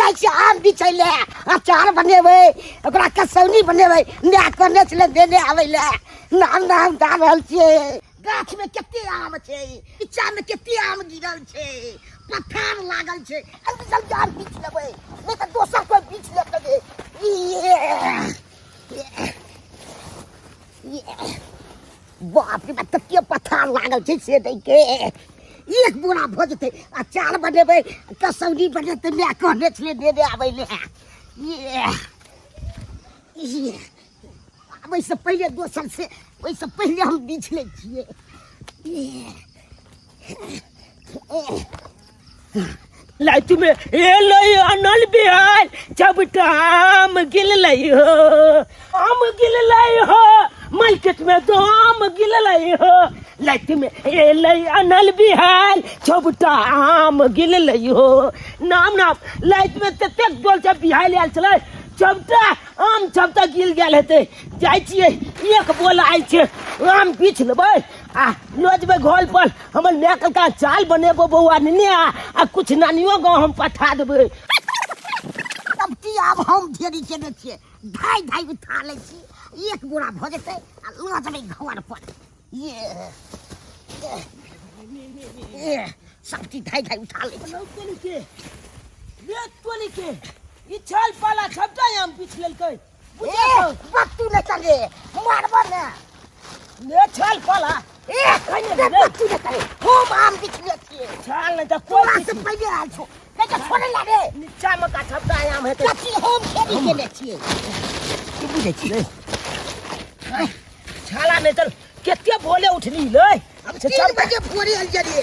जाइ छियै आम बिछै लए, अचार बनेबै, ओकरा कसौनी बनेबै। माय कहने छलै देने आबै लए। नाम नाम जा रहल छियै। गाछमे कते आम छै, नीचामे कते आम गिरल छै, पथार लागल छै। जल्दी जल्दी आम बीछ लेबै, नहि तऽ दोसर कोइ बीछ लेतै। बाप रे बाप, कते पथार लागल छै से दैके। एक बोरा भऽ जेतै, अचार बनेबै, कसौनी बनेतै। माय कहने छलै देने आबै लए। ये ओहिसँ पहिले दोसर से ओहिसँ पहिले हम बीछ लै छियै। लाइट में एलै अनल बिहार सबटा आम गिललै हो, आम गिललै हो, मार्केट में दाम गिललै हो। लाइट में एलै अनल बिहार सबटा आम गिललै हो। नाम नाम लाइट में ततेक डोल छै, बिहार आयल छलै, सबटा आम सबटा गिल गेल हेतै। जाइ छियै, एक बोल आयल छै, आम बीछ लेबै आ लऽ जेबै घर पर। हमर माय कहलका चाल बनेबो बौआ नेने आ, आ कुछ नानियो गाँव हम पठा देबै। तब की आब हम ढेरी केने छियै, ढाई ढाई उठा लै छी, एक बोरा भऽ जेतै आ लऽ जेबै घर पर। ये ये सब चीज ढाई ढाई उठा लै छी। के रे तोली के ई छाल पाला सबटा आम पीछ लेलकै। ए बत्तू ने चले मारबो ने। ले छाल पाला। ए रे बत्तू ने चले, हम आम बिछले छियै। छाल नहि तऽ कोइ तोरा से पहिले आयल छौ, नहीं तऽ छोड़े ला रे। नीचा मे का सबटा आम हेतै। कथी हम खेली केने छियै की बुझै छियै? छाला नहि तऽ कते भोले उठली ले। अब 3 बजे भोरे आयल जरिए।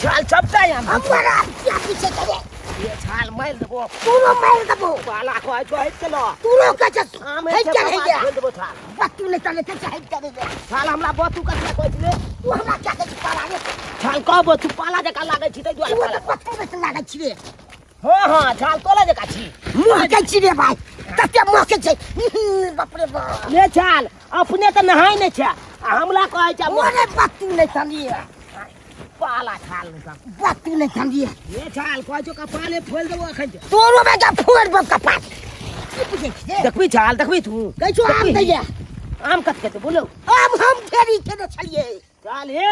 छाल सबटा आम हमर आम किया पीछे चले? ये छाल मारि देबो। तोरो मारि देबो। पाला कहै छौ हटि चलो। तोरो कहै छौ आम हटि चल, हटि जा। खोलि देबो छाल। बत्तू नहि चले छै, हटि चले जा। छाल हमरा बत्तू कथी कहै छलै? तू हमरा क्या कहै छी पाला रे? छाल कहबो तू पाला जकाँ लागै छी ताहि दुआरे। तू पाला तऽ बत्तू नहि लागै छी रे। हँ हँ, छाल तोला जकाँ छी। महकै छी रे भाइ, कते महकै छै, बाप रे बाप। ले छाल अपने तऽ नहाय नहि छै आ हमरा कहै छै। ओरे बत्तू नहि चलिए। पाला छाल नहि चल। बत्तू नहि चलिए। ले छाल कहै छौ कपाले फोड़ि देबो अखन। तोरो बेटा फोड़ि देबो कपाल। की बुझै छी रे? देखबी छाल, देखबी तू। कहै छौ आम दैया। आम कत के बोलो? आम हम ढेरी केने छलियै। चल हे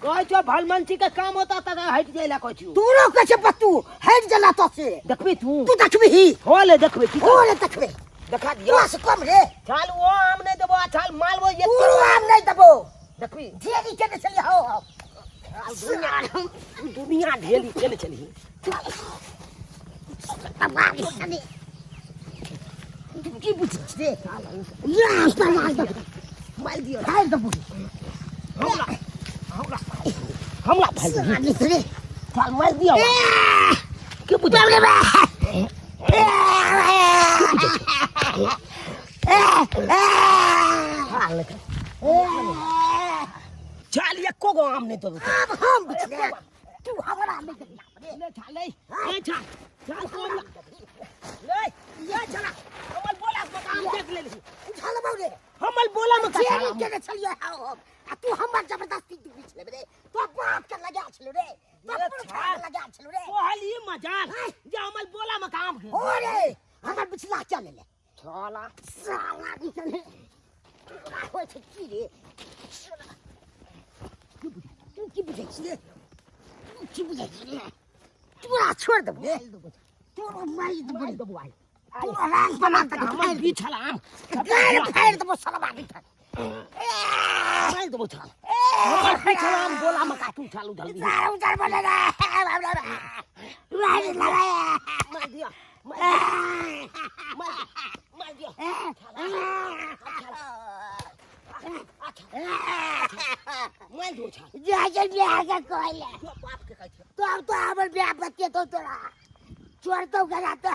कहै छौ भलमनसी के काम होता त हटि जाइ ला कहै छौ। तोरो कहै छै बत्तू हटि जला तो से। देखबी तू। तू देखबी। हो ले देखबी की? हो ले देखबी। देखा दियो। तोरा से कम रे। छाल वो आम नहीं देबो, छाल मालबो ये। तोरो आम नहीं देबो। देखबी। ढेरी केने छलियै हो। दुनिया दुनिया ढेरी केने छलियै। की बुझै छी रे? या मार देबो। मारि दियो। मारि देबो। हमरा हमरा हमरा भाइ रे। छाल मारि दियो। के बुझै? बाप रे बाप। छाल एको गो आम नहि देबो। आब हम बिछले, तू हमरा नहि देबी। ले छाल, ले ले छाल, छाल तू हमरा ले ये छाला। हमर बोला में आम देख लेली। उठलबौ रे। हमर बोला में का ढेरी छाल केने छलियै हम आ तू हमर जबरदस्ती तू बीछ लेबे रे। तो बाप के लगा छलौ रे, तो पुरखा के लगा छलौ रे। कहली मजाक जे हमर बोला में काम है। हो रे, हमर बिछला क्या लेले? छाला साला निकले होइ छै की रे? तू की बुझै छी रे? तू की बुझै छी रे? तोरा छोड़ देबो रे, तोरो मारि देबो रे। देबो आइ तोरा रंग बना तक हमर बिछल आम गाड़ फाड़ि देबो सलवा बिछल। मारि देबो छाल, हमर बिछल आम बोला में काटू छाल उधर उधर उधर बोले रे। मारि लगा मारि दिया, मारि मारि दिया, मारि दियो छाल। जा जा बियाह के कहले बाप के कहै छै। तो अब तो हमर बियाह बतिये तो तोरा छोड़ तो गरा तो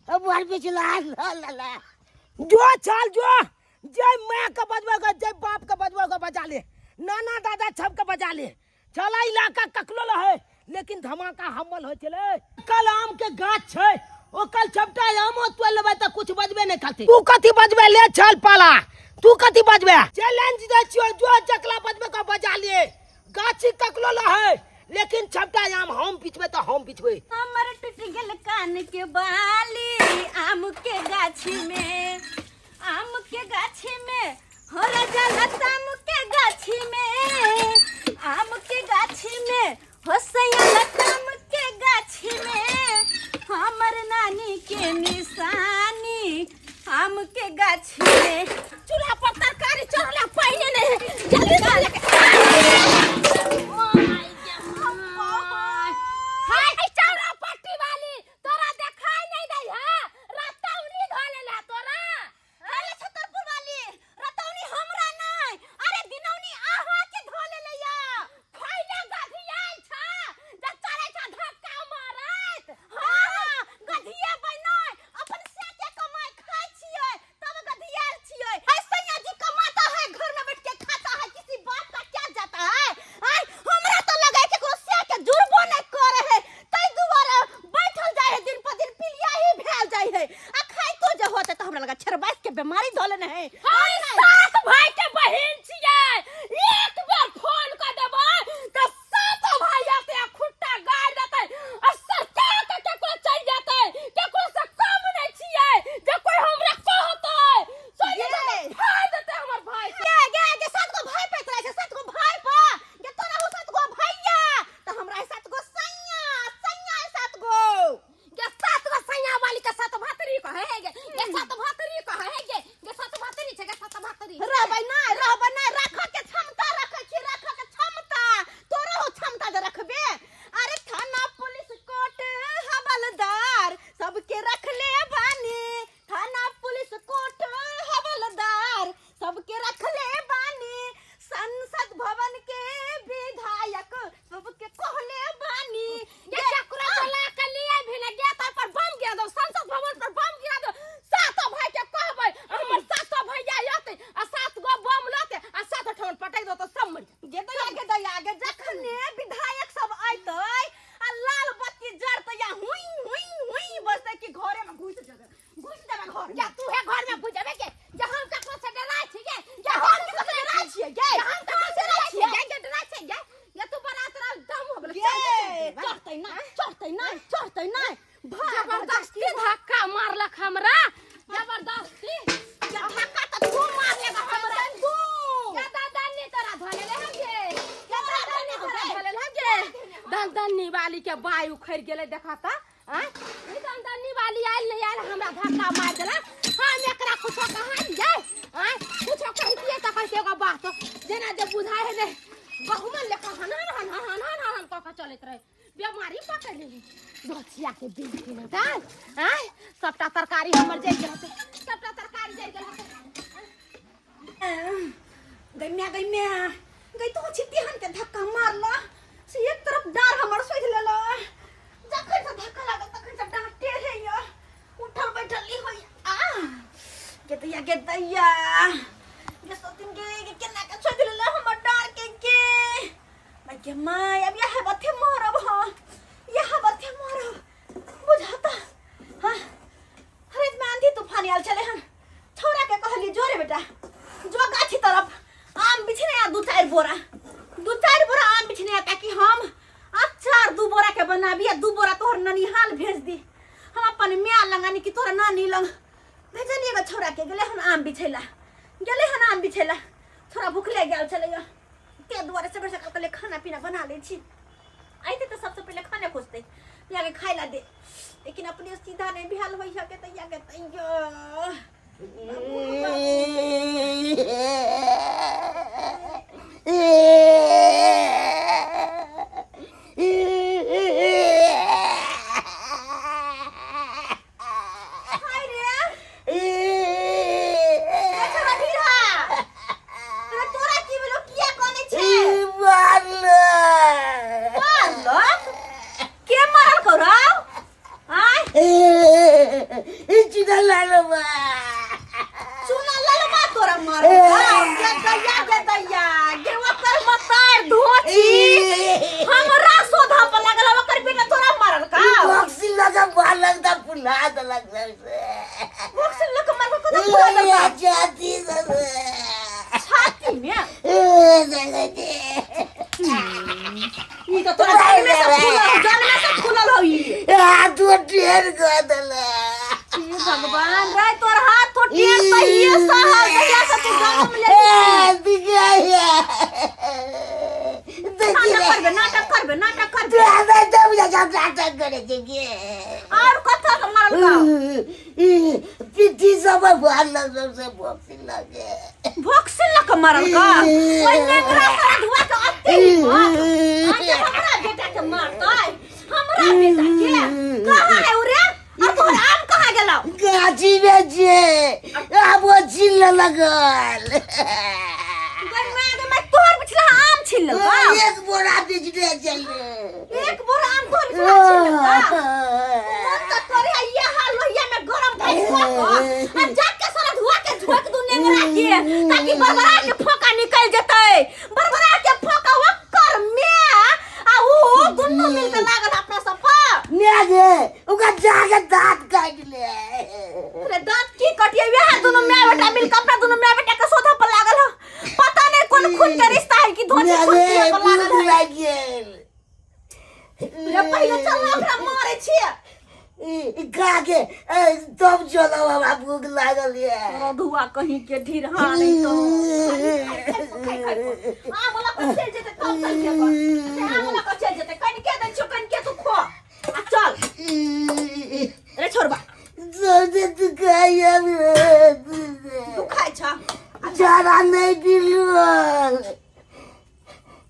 हमर बिचला ला ला ला। जो छाल जो, जय माँ के बजबे, जय बाप के बजबे बजा ले, नाना दादा सब के बजा ले। चला इलाका ककलो रहे लेकिन धमाका हमल होइ छलै। कल आम के गाछ छै, ओ कल सबटा आमो तोड़ि लेबै तऽ कुछ बजबे नहि करतै। तू कथी बजबे ले छल पाला? तू कथी बजबे? चैलेंज दै छियौ, जो जकला बजबे के बजा ले। गाछी ककलो रहे लेकिन सबटा आम हम बिछबै तऽ हम बिछबै। हमर टूट गेल कान के बाली आम के गाछी में, आम के गाछी में हो राजा लताम के गाछी में, आम के गाछी में हो सैया लताम के गाछी में, हमर नानी के निशानी आम के गाछी में। चूल्हा पर तरकारी चढ़ला पाइने नहीं है, जल्दी से लेके हाय चौरा पट्टी वाली तोरा देखाई नहीं दै है, रतौनी धो लेला तोरा। अरे छतरपुर वाली रतौनी हमरा नहीं, अरे दिनौनी अहाँ के धो लेले या। खैले गधियाल छा जब चलै छा धक्का मारैत। हाँ, गधिया बनाय अपन से के कमाई खाय छियै तब गधियाल छियै। ऐ सैया जी कमाता है घर में बैठ के खाता है, किसी बात का क्या जाता है। आय हमरा तो लगे कि केकरो से के जुड़बो नहीं करे है, तै दुआरे बैठल जाय है, दिन पर दिन पीलिया ही भेल जाय है। आ खाइतो जे होते त हमरा लगा छरबास के बीमारी धोले ने है। हम सात भाई के बहिन छियै, एक बेर फोन कर देबै त सातो भाई आते आ खुट्टा गाड़ देतै आ सरकार के केकरो चलि जेतै, केकरो से कम नहि छियै जे कोई हमरा कहतै सोझे गे। फाड़ देतै हमर भाई। गे, गे, गे, सात गो भाई पैत रहै छै, सात गो भाई पर गे तोरा हो सात गो भैया त हमरा है सात गो सैया, सैया है सात गो। गे सात गो सैया वाली के सात भातरी कहै है गे, गे सात भातरी कहै है गे, गे सात भातरी छै, गे सात भातरी। रहबै नहि, रहबै नहि, राखऽ के क्षमता रखै छी, राखऽ के क्षमता तोरो हो क्षमता जे रखबे। अरे थाना पुलिस कोर्ट हवलदार सबके रखले बानी, थाना पुलिस कोर्ट हवलदार सबके रखले बानी, संसद भवन के विधायक सबके कहले बानी। गे चक्र बोला के लिए भी ने गे तर पर बम गिरा दो, संसद भवन पर बम गिरा दो, सातो भाई के कहबै हमर सातो भैया आते आ सात गो बम लते आ सात ठोन पटक दो तो सब मर गे दया, गे दया, गे जखने विधायक सब अयतै आ लाल बत्ती जरतै या हुई हुई हुई बजतै कि घरे में घुस जेबै, घुस जेबै घर में। या तू है घर में घुस जेबै के जे हम ककरो से डराय छियै, जे हम ककरो से डराय छियै गे, हम ककरो से डराय छियै गे, गे डराय छियै गे, या तू बड़ा तोरा दम हो गेलै, गे, चल, चढ़तै नहि, चढ़तै नहि, चढ़तै नहि। भाग, जबरदस्ती धक्का मारलक हमरा, जबरदस्ती। या धक्का तऽ तू मारले हमरा, तू। या दादानी तोरा धोले ले गे, या दादानी तोरा धोले। धोले ले गे। दलदनी वाली के बाई उखड़ गेलै देखा त, आँय? ई दलदनी वाली आयल नहि आयल हमरा धक्का मारि देलक। हम एकरा कुछो कहलियै, आँय? कुछो कहितियै तऽ कहितियै एगो बात, जेना जे बुझाइ है ने गहुमन लेखा हन हन हन हन हन हन हन कऽ कऽ चलैत रहै, बेमारी पकड़ि लेली दोछिया के बीज पीने दाय, आँय? सबटा तरकारी हमर जरि गेल होतै, सबटा तरकारी जरि गेल होतै। गै म्या, गै म्या, गै तो छिटी हन के धक्का मारला से एक तरफ डार हमर सोझ लेला, जखन से धक्का लागल तखन से डार टेढ़े या उठल बैठल ली होई। आ गे दैया, गे दैया, गे सोतिन गे, गे केना के सोझ लेला हमर डार के गे। मैं गे my, अब यह बथे मारब, हां यह बथे मारब बुझाता। हां अरे में आंधी तूफान आयल छले हन, छोरा के कहली जोरे बेटा जो गाछी तरफ आम बिछने आ, दू चारि बोरा, दू चारि बोरा आम बिछने आ, ताकि हम अचार दू बोरा के बनाबी आ दू बोरा तोहर ननिहाल भेज दी। हम अपन माय लंग यानी कि तोरा नानी लंग भेजलियै गो छोरा के, गेलै हन आम बिछैला, गेलै हन आम बिछैला। छोरा भुखले गेल छलैया, ते दुआरे सबेर सकाल कहलियै खाना पीना बना लै छी, अइतै तऽ सबसँ पहिले खाने खोजतै, जाके खाय ला दे, लेकिन अपने सीधा नहीं भेल होइ है के तैया के तैया। हाय रे ए छोरा ढीढ़ा, अरे तोरा की भेलो, किया कानै छै? मारलक? के मारल कौरव? आय चुना ललबा तोरा मारल गे दैया, गे दैया, गे ओकर मतार धोची हमरा सोधा पर लागल, ओकर बेटा तोरा मारल का? बॉक्सिंग लग मारल को पुला देलक छाती में। ई तो तोरा तो ढेर कऽ देले। हे भगवान रे, तोर हाथ तो टेढ़ तहिए सहल जहिया से तू जन्म लेली। ए, दिखाइए। नाटक करबे, नाटक करबे, नाटक करबे। नाटक करे छै। और कथो के मारल का? पिट्ठी सब भरल, सबसे भोक्सी लगे। भोक्सिन लक मारल का? ओइ नेंगरा सारा धुआ के अत्ते हिम्मत आज हमरा बेटा के मारतै? हमरा बेटा के कहाँ है उ रे? और तोहर आम कहाँ गेलौ? गाछी में छै, आब ओ छीन लगल। गै माय गै माय, तोहर पिछला आम छीन लेलकौ? एक बोरा बेचने चले। एक बोरा आम तोहर पिछला छीन लेलकौ? मन त करे है ये हाल लोहिया में गरम भइल कऽ कऽ आ जाके सारा धुआ के झोंक दू नेंगरा के, ताकि बरबरा के फोका निकल जेतै। बरबरा के फोका ओकर में आ ऊ दुन्नू मिल के लागल अपना सब पर। ने गे, ओकरा जाके दांत काटि ले। अरे दांत की कटिए, वएह दुनू my बेटा मिल के अपना दुनू my बेटा के सोधा पर लागल ह। पता नहीं कोन खून के रिश्ता है कि धोती ने खून गे, के पर लागल भूख है। लागि गेल। रे पहिले चल ना, ओकरा मारे छियै। ई खा के तब चलब, हमरा भूख लागल ये। रधुआ कहीं के ढीर। हाँ, नहीं तो खाली खाइ खाइ खाइ खाइ। आम लऽ कऽ चलि जेतै तब चल जेबै। से आम लऽ कऽ चलि जेतै। कनिके दै छियौ, कनिके तू खो आ चल। रे छोड़बा। सबसे दुखाइया। दुखाइ छ? जाड़ा नहीं दिलल।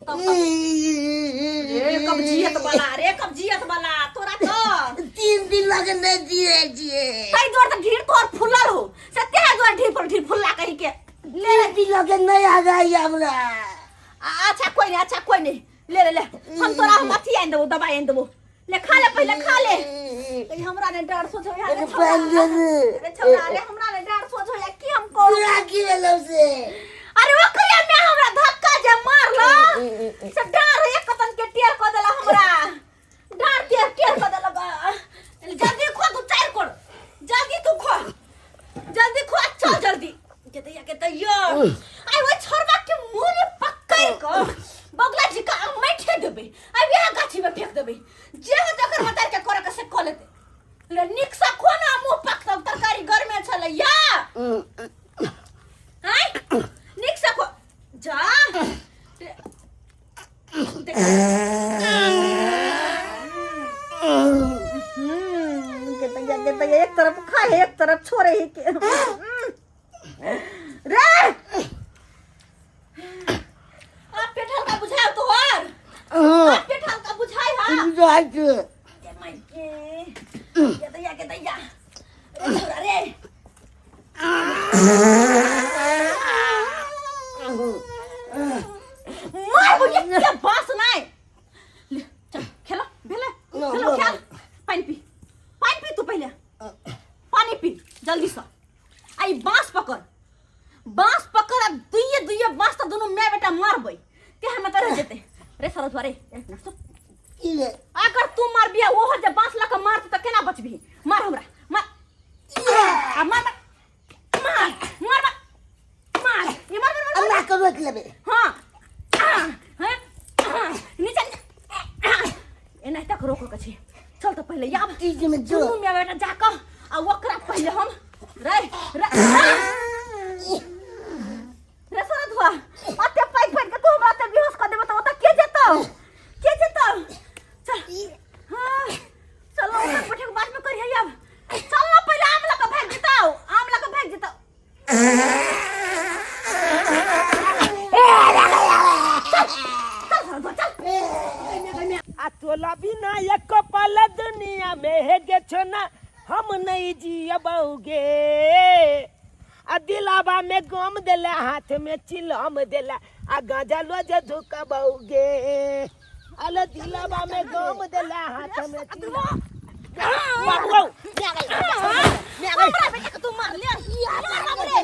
रे कब्जियत वाला, रे कब्जियत वाला, तोरा तो 3 दिन लगे नहीं दिए छिए। ताहि दुआरे तऽ ढीर तोहर फुलल हो से, तेहे दुआरे ढीर पर ढीर फुल्ला कहीं के ले। 3 दिन लगे नहीं आ गई हमरा। अच्छा कोई नहीं, अच्छा कोई नहीं, ले ले ले, हम तोरा हम अथी आनि देबो, दवाई आनि देबो। ले खा ले, पहिले खा ले। कहीं हमरा ने डर सोच होया रे। अरे छौड़ा। पानि दे। अरे छौड़ा रे, हमरा ने डर सोच होया की हम करू? पूरा की भेलौ से? अरे ओकरे में हमरा धक्का जे मारलो से डार एक कतन के टेर क देला, हमरा डार टेर टेर क देला। जल्दी खो तू, चार कोड़ जल्दी तू खो, जल्दी खो, चल जल्दी के दैया के दैया। आई ओइ छोरबा के मुंह में पकड़ क बगला जी का मैठे देबै आ वएह गाछी में फेंक देबै। जे हो जकर मतार के करे के से क लेतै। ले नीक से खो ना, मुंह पकतौ, तरकारी गरमे छलै या। आय नीक से खो जा। देख के दैया के दैया, एक तरफ खाए एक तरफ छोड़े ही के रे। आप पेट हल्का बुझाओ तोहर? आप पेट हल्का बुझाई? हां। बुझाइ छै। के माई के के दैया के दैया, रे छोरा रे। मार बुझे के बास नहीं। ले चल खेलो, भेले? नो, खेलो। नो। खेल, पानी पी, पानी पी तू, पहले पानी पी जल्दी से। आई बांस पकड़, बांस पकड़ आ दुइये दुइये बांस त दुनू my बेटा मारबै ते हम त रह जेतै। रे सरस रे, एक मिनट सुन। की रे? अगर तू मारबी आ ओहो जे बांस लऽ कऽ मारतौ तऽ केना बचबही? मार हमरा, मार आ, मार मार मार मार मार ये मार मार मार। अल्लाह के रोक लेबै। हाँ हाँ हाँ, नीचा नीचा, एना तक रोकऽ के छै। चल तऽ पहिले आब चीज में जो। दुनू my बेटा जा कऽ आ ओकरा पहिले हम रे रे रे सरद हुआ, अते पैघ पैघ के तू हमरा ते बेहोश कऽ देबऽ तऽ ओतऽ के जेतौ, के जेतौ? चल, हाँ चलो, ओकर बैठे के बाद में करिहे। आब चल ना, पहिले आम लऽ कऽ भागि जेतौ, आम लऽ कऽ भागि जेतौ। चल चल सरद हुआ, चल। आ तोला बिना एक पल दुनिया में हे गे छोना हम नहीं जियबौगे। आ दिलावा में गम देला, हाथ में चिलम देला, आ गांजा लो जे धुकबौगे। अले दिलावा में गम देला, हाथ में चिलम। बाबू। हमरा बेटा के तू मार ले, मार बाबू रे,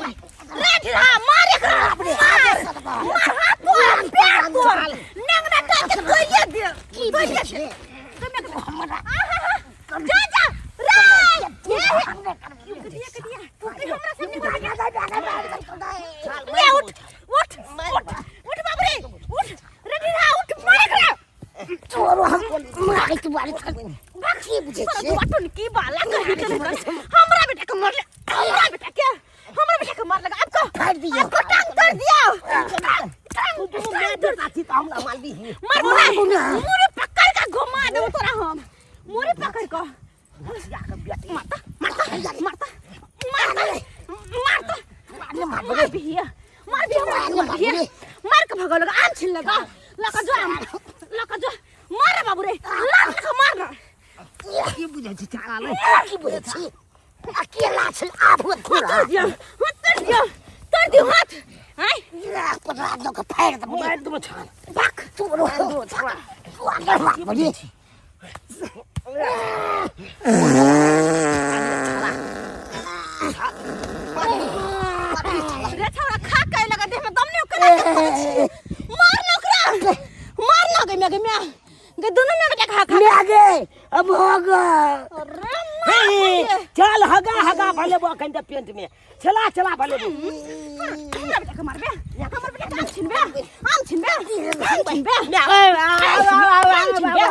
रे ढिला मार एकरा, मार मार, हाथ तोड़, पैर तोड़, नेंगना टाक के तोड़िए दे, तोड़िए दे। हमरा जा जा रे ये कटिया कटिया, तू कहीं हमरा सामने ले। उठ उठ उठ उठ बाबू रे, उठ रे ढिला, उठ, मार एकरा। छोड़ो, हम मारे तुम्हारे। भाग। की बुझै सारा छियै? धुआ टुनकी वाला कही के नहीं हमरा बेटा के मारले, हमरा बेटा के, हमरा बेटा के मारलक। अब को फाड़ि दियौ। अब को टांग तोड़ दियो। तू दुनू माय बेटा छी तऽ हमरा मारबी। मारबो मारबो नहीं। ना। मुरी पकड़ के घुमा देबो तोरा हम, मुरी पकड़ के। भैया के बेटी। मारता, मारता, मारता, मारता, मारता। मारने मारबो मार रे। भी है, मार भी, हमरा मारने मार भी है। मारबो रे। मार के भगो लगा, आम छीन लगा, लगा जो आम लगा जो। मार रे बाबू रे, लात लगा मार ना। की बुझै छी छाड़ा ले? की बुझै छी? अकेला छै आबो थोड़ा। तोड़ दियो हाथ, तोड़ दियो, तोड़ दियो हाथ। आय पकड़ा दो के फाड़ि देबो। मारि देबो छाड़। बक तोरो छाड़ा। तू आगे मारबो रे। रे छौड़ा, खा के लगा देह में दम नहीं ओकरा के खाइ छी। मार ना ओकरा, मार ना। गे मैं, गे मैं, गे दोनों में बेटा खा खा। मैं गे अब हो गए। अरे हे, मार। चल हगा हगा भले बो अखन तऽ पेंट में चला चला भले बो। हमरा बेटा के मारबे? हमर बेटा के आम छिनबे? आम छिनबे? आम छिनबे? आम छिनबे?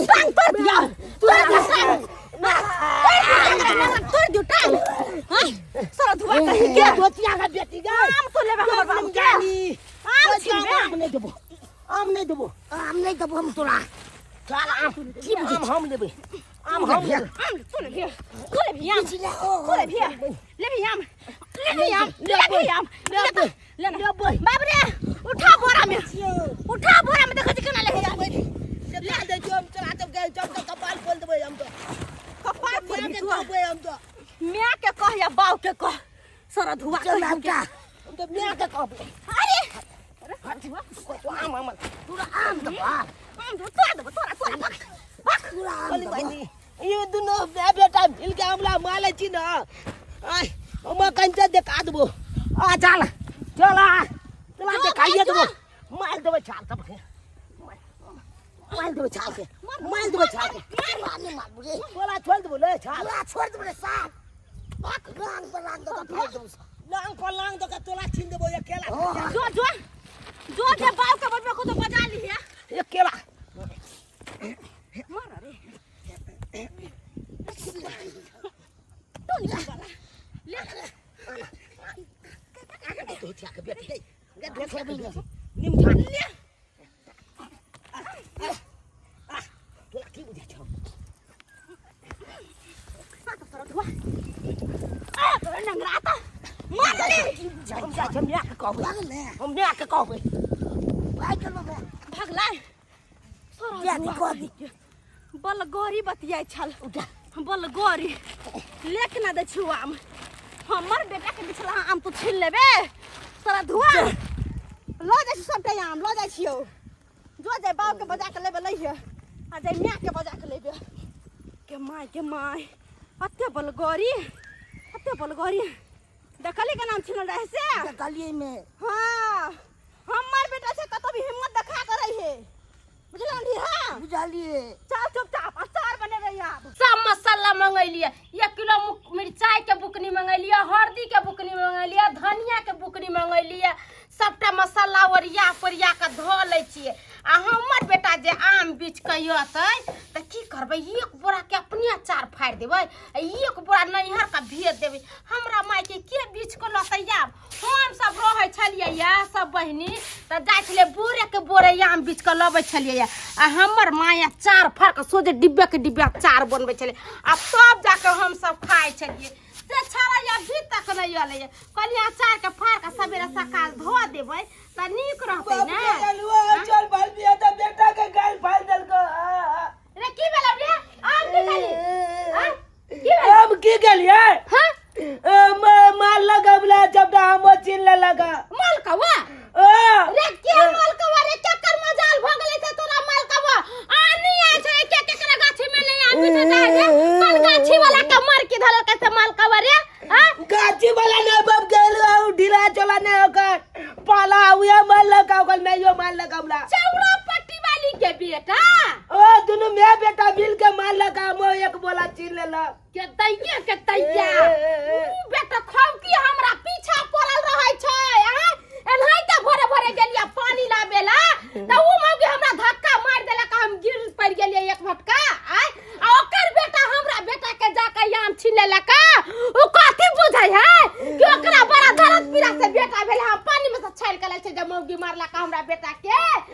टांग तोड़ दिया, तोड़ दिया टांग, तोड़ दियो टांग। हाँ सारा धुआ कहीं के। धोतिया के बेटी गे। आम तो लेबे हमर बाबू के? आम छिनबे? आम नहि देबो, आम नहि देबो। आम नहि देबो हम तोरा। चल आम, आम हम लेबै, आम हम लेबै। आम तू ले भी, तू ले भी आम, तू ले भी, ले भी आम, ले भी आम, ले भी आम, ले तो ले ना। बाप रे, उठा बोरा में, उठा बोरा में। देखो जी केना ले जा। चला दै छियौ हम, चला देब, चल तऽ कपाल खोलि देबै हम तऽ। कपाल माय फोड़ के तू। कहबै हम तऽ। माय के कह या बाप के कह, सारा धुआ चल कहीं के। उठा। हम तऽ माय के कहबै। अरे अरे धुआ। आम आम तोरा आम देबो। आम धुआ तोड़ा देबो तोरा, तोरा भक भक। तोरा आम बोली देबो। बहिनी, ई दुनू माय बेटा मिल के हमरा मारै छी ने। आय हम कंचा देखा देबो। आ चल चल, आ चला। जो, देखाइए जो। देबो, मारि देबै छाल सबके, मारि देबै छाल के, मारि देबै छाल के। तोरा नहि मारबो रे। बोला छोड़ि देबो ले छाल। तोरा छोड़ि देबो रे साफ। बक रांग पर रांग दऽ के फाड़ि देबो। लांग पर लांग दऽ के तोला छीन देबो अकेला। जो जो जो, जे बाप के बजबे को तो बजा लिहे। अकेला। मार रे टोनी वाला ले। धोतिया के बेटी गे गे, धोतिया के बेटी निम छाल ले। तोला की बुझै छौ? तोरा धुआ आ तोरा नंगरा त मार ले। हम जाइ छियै माय के कहबै, हम माय के कहबै। भाइ चलो बे। भगलै। बेटी कह दी। बलगोरी बतियाइ छल बलगोरी। लेक ना दै छियौ आम। हमर बेटा के बिछला आम तू छीन लेबे? तोरा धुआ लऽ जाइ छी सबटा आम लऽ जाइ छियौ। जो जाय बाप के बजा के लेबे लैहे आ जाय माय के बजा के लेबे। के my, के my, अते बलगोरी, अते बलगोरी। देखली के नाम छीनल रहे से? देखलियै में। हाँ, हमर बेटा से कतौ भी हिम्मत देखा के रही, बुझलन? हाँ बुझलियै। चल चुपचाप अचार बनेबै आब। सब मसाला मंगैलियै, 1 किलो मिरचाई के बुकनी मंगैलियै, हल्दी के बुकनी मंगैलियै, धनिया के बुकनी मंगैलियै। सबटा मसाला ओरिया पोरिया के धऽ लै छियै। आ हमर बेटा जे आम बीछ के अतै तऽ की करबै? 1 बोरा के अपने अचार फाड़ि देबै आ 1 बोरा नैहर के भेज देबै। हमरा माय के के बीछ के लतै आब? हम सब रहै छलियै या सब बहिनी तऽ जाइ छलियै, बोरे के बोरे आम बीछ के लबै छलियै या। आ हमर माय अचार फाड़ के सोझे डिब्बे के डिब्बे अचार बनबै छलै आ तब जाके हम सब खाइ छलियै। से छाड़ा अभी तक नहि एलैया। कहलियै अचार के फाड़ के सवेरे सकाल धो देबै तऽ नीक रहतै ने। चल भाई बिया तऽ बेटा के गाल फाड़ि देलको। रे, की भेलौ रे? आम की खेली? आँ? की भेलौ? हम की गेलियै? हाँ? मार लगबला जबटा हमो छीन लेलक। मालकवा? ओ। रे, के मालकवा रे? केकर मजाल भ गेलै से तोरा मालकवा आनी आय छै? के केकरा गाछी में नहीं आबी छै जाय रे? कोन गाछी वाला के मार के धरल कैसे मालकवा रे? हाँ? गाछी वाला नहीं बाप गेल, उ ढीला चला नहीं ओकर पाला उहे मारलक, ओकर माइयो मारलक हमरा। चौड़ा पट्टी वाली के बेटा? ओ दुनू my बेटा मिल के मारलक, हमो एक बोला छीन लेलक। के दैया, के दैया। ए, ए, ए, ए। उ बेटा खौकी हमरा पीछा पड़ल रहै छै। आँ, एनाहिते भोरे भोरे गेलियै पानी लाबे ला तऽ उ मौगी हमरा धक्का मारि देलक, हम गिर पड़ि गेलियै एक भटका। आय, आ ओकर बेटा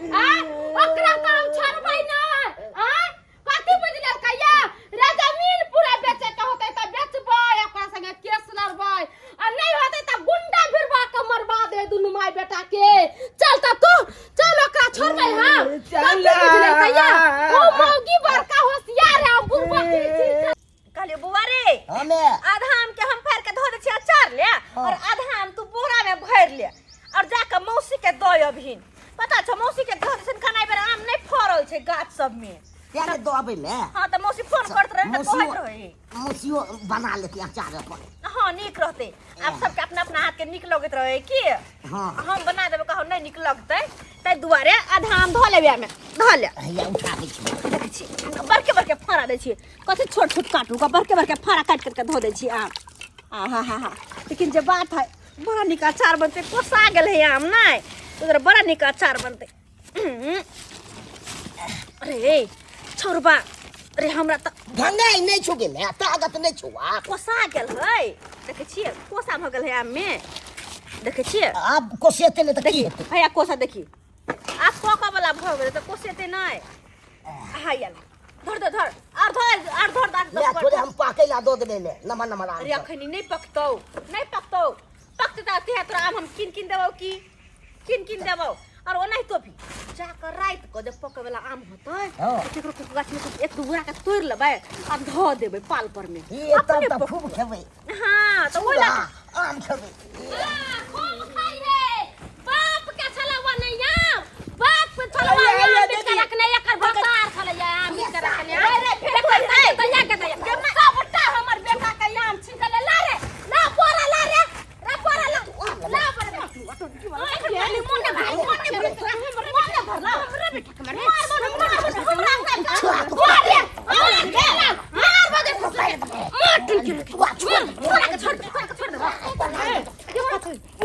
आ ओकरा तऽ हम छोड़बै नहि आ कथी बुझि लेलकै या रे जमीन पूरा बेचे के होतै तऽ बेचबै ओकरा संगे केस लड़बै आ नहि होतै तऽ गुंडा भिड़वा के मरवा दे दुनू माय बेटा के चल तऽ तू चल ओकरा छोड़बै हम चल। कथी बुझि लेलकै या ओ मौगी बड़का होशियार है हम बुढ़बा की छी कहलियो बौआ रे हमे आधा आम के हम फाड़ के धो दै छियै अचार ले और आधा आम तू बोरा में भर ले और जाके मौसी के दऽ अबहिन पता छौ मौसी के धो दै खाना बेर आम नहीं फड़ल छै गाछ सब में क्या ने दऽ ले हाँ तऽ मौसी फोन करत रहे तऽ मौसियो कहैत रहे मौसियो बना लेती अचार अपन हाँ नीक रहतै आब सबके अपना अपना हाथ के नीक लगैत रहे की हाँ हम बना देबै कहू नहीं नीक लगतै ताहि दुआरे आधा आम धऽ लेबै एहिमे धऽ ले हैया उठा दै छी देखै छी बड़के बड़के फाड़ा दै छियै कथी छोट छोट काटू का बड़के बड़के फाड़ा काटि काटि के धो दै छियै आम आ हा हा हा लेकिन जे बात है बड़ा नीक अचार बनतै कोसा गेल है आम नहि उधर बड़ा नीक अचार बनतै अरे छौरबा अरे हमरा तऽ भंगाई नहि छौ गेल है ताकत नहि छौ आब कोसा गेल है देखै छियै कोसा भऽ गेल है आममे देखै छियै आब कोसेते नहि तऽ की हेतै हैया कोसा देखी आब पकऽ वाला भऽ गेलै तऽ कोसेतै नहि हैया धर दे धर आर धर आर धर दाँत ले थोड़े हम पाकै ला दऽ देबै ले नमहर नमहर आम अरे सब। अखनी नहि पकतौ नहि पकतौ पकतै तऽ अते तोरा आम हम कीन कीन देबौ की कीन कीन देबौ और ओनाहितो भी जाकऽ राति कऽ जब पकै वाला आम होतै हाँ। तऽ केकरो केकरो गाछ में से एक दू गोरा के तोड़ि लेबै आ धऽ देबै पाल पर में ई तब तऽ खूब खेबै हाँ तऽ ओहि लए आम खेबै खूब खाइ हे बाप के छलवा नहीं आम बाप के छलवा अरे, अरे, आम बीच के दीदी। रखने एकर भसार छलै आम बीच के रखने अरे, फेर देखो कोइ दया दया के दया सबटा हमर बेटा के आम छीन के ले ला रे ला बोरा ला रे रे बोरा ला ला बोरा खाली मोने भाई मोने भर मोने भर ला हमरा बेटा के मार मार हमरा मार रे मार मार बजे मार टुनकी छोड़ा के छोड़ छोड़ा के छोड़ दे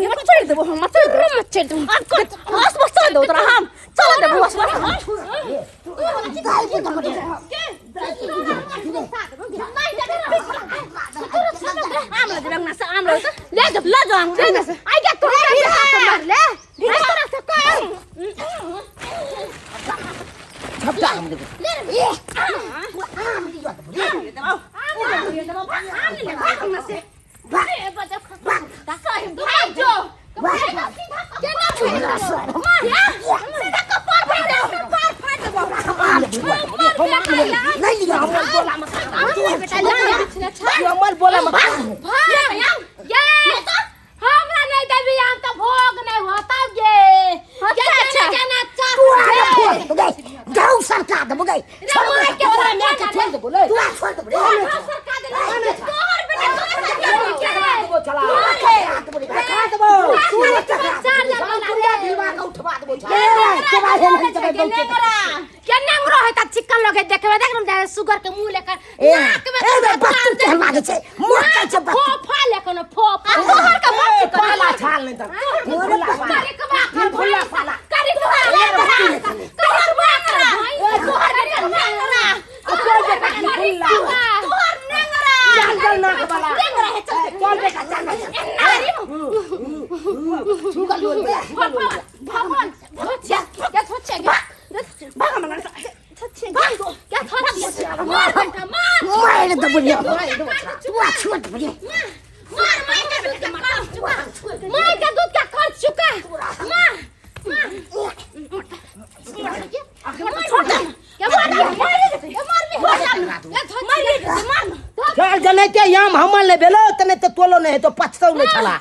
ये मत छोड़ देबो हम मत छोड़ देबो मत छोड़ दे आ कर बस बस चल दो तोरा हम चल देबो बस बस आम लऽ जेबै अंगना से आम लऽ ले जा लऽ जाओ अंगना से आई जा तोरा के मार ले आई तोरा से कर झपटा हम देबै ए, आम लिअ तऽ बोले। आम ले भाग अंगना से नहीं लिअ हमर बोला मत हमरा नहीं देबी आम तऽ भोग नहीं होता गे अच्छा। केना तू आगे छोड़ देबो गई गाँव सरका देबो गई रे माय के तोरा माय के छोड़ देबो ले तू आ छोड़ देबो रे सरका दे तोहर बेटा तोरा चला खा देबो तू चार कुंडा भिलवा के उठवा देबो ए केना हेल हेल देबै बहुते के नेंगरो है त चिकन लोग है देखबे देख न सुगर के मुंह लेकर ए नाक में ए बत्तू के लागे छै मोटका छै बत्तू फोफा लेकर फोफा तोहर के बात ए, पाला छाल नहीं त करिकवा कर फुल्ला पाला। करिकवा करिकवा कर तोहर बेटा नेंगरा तोहर बेटा की फुल्ला। तोहर नेंगरा चल चल नाक वाला नेंगरा है चल चल बेटा चल सुगल बोल बे भगवान धोचिया क्या धोचिया भाग अंगना से भाग क्या धोचिया मार बेटा मार मार देबो रे तू आ छोड़ देबो रे मार मार के दूध का कर्ज चुका मार के दूध का कर्ज चुका मार मार क्या मार मार मार मार चल जनैते आम हमर ले भेलो त नहीं त तोलो नहीं तो पछतौ नहीं छला